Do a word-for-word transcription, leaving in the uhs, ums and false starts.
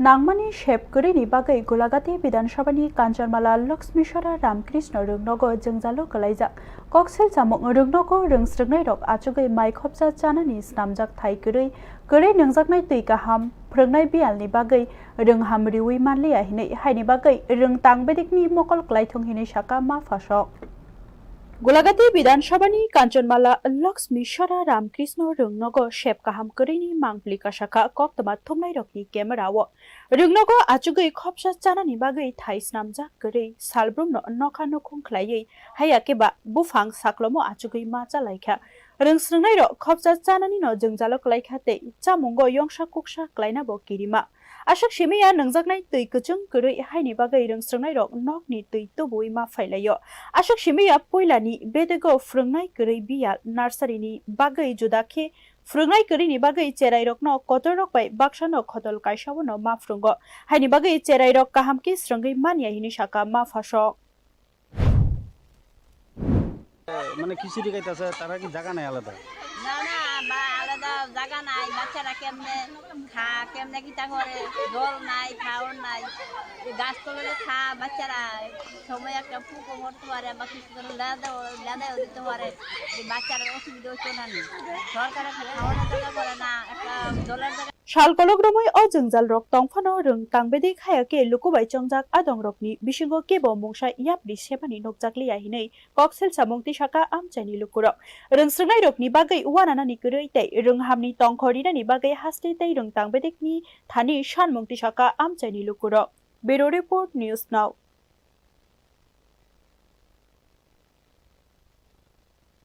Nangmani sep kwrwini bagwi Gulagati Bidhan Sabhani Kanchanmala Laxmisora Ramkrishna rwngnogo jwngjalo kwlaijak. Koksil chamung rwngnogo rwng srwngnairok achugwi mai khopsa chanani snamjak thai kwrwi, kwrwi nwngjaknai twi kaham phrwngnai biyalni bagwi rwng ham riwi manliya hinwi, haini bagwi rwng tang bedekni mokol kwlaithung hinwi saka ma phasok. Gulagati Bidhan Sabhani Kanchanmala Laxmisora Ramkrishna rwngnogo sep kaham kwrwini mangpli kasakha koktwma thumnairokni camera o. Rwngnogo achugwi khopsa chanani bagwi thai snamjak kwrwi salbrumno nokha nukhung khlaiwi, haiya khe ba buphang saklomo achugwi ma chalaikha. Rwng srwngnairok khopsa chananino jwngjalo kwlaikha tei chamungo yongsa kuksa kwlainabo kirima. Aswk simiya nwngjaknai twi kwchwng kwrwi haini bagwi rwng srwngnairok nokni twi tubuwi ma phailaio. Aswk simiya puilani bedego phrwngnai kwrwi biyal nursery-ni bagwi juda khe phrwngnai kwrwini bagwi cherairokno kotorrok bai baksano khotol kaisawano ma phrwngo. Haini bagwi cherairok kaham khe srwngwi manya hinwi saka ma phasok. মানে খিচুড়ি খাইতেছে, তারা কি জায়গা নাই আলাদা? না, না, বা আলাদা জায়গা নাই, বাচ্চারা কেমনে খা, কেমনে কিতা করে, জল নাই, খাওয়ার নাই, এই গাছ তলে যে খা, বাচ্চারা সময় একটা পুকুর করতে পারে বা কিছু করে লেদাও, লেদাও দিতে পারে, এই বাচ্চারা অসুবিধা হচ্ছে না নি? সরকারের খাওয়ানোর জায়গা করে না, একটা জলের জায়গা Sal kolok romwi o jwngjal rok tongphano rwng tang bedik haya khe luku bai chongjak adong rokni bisingo kebo mungsa yapri semani nukjakliya hinwi koksil samung tisaka amchaini lukurok. Rwng srwngnairokni bagwi uananani kwrwi tei rwng hamni tongkhor rinani bagwi haste tei rwng tang bedikni thani sanmung tisaka amchaini lukurok. Bureau Report, News Now.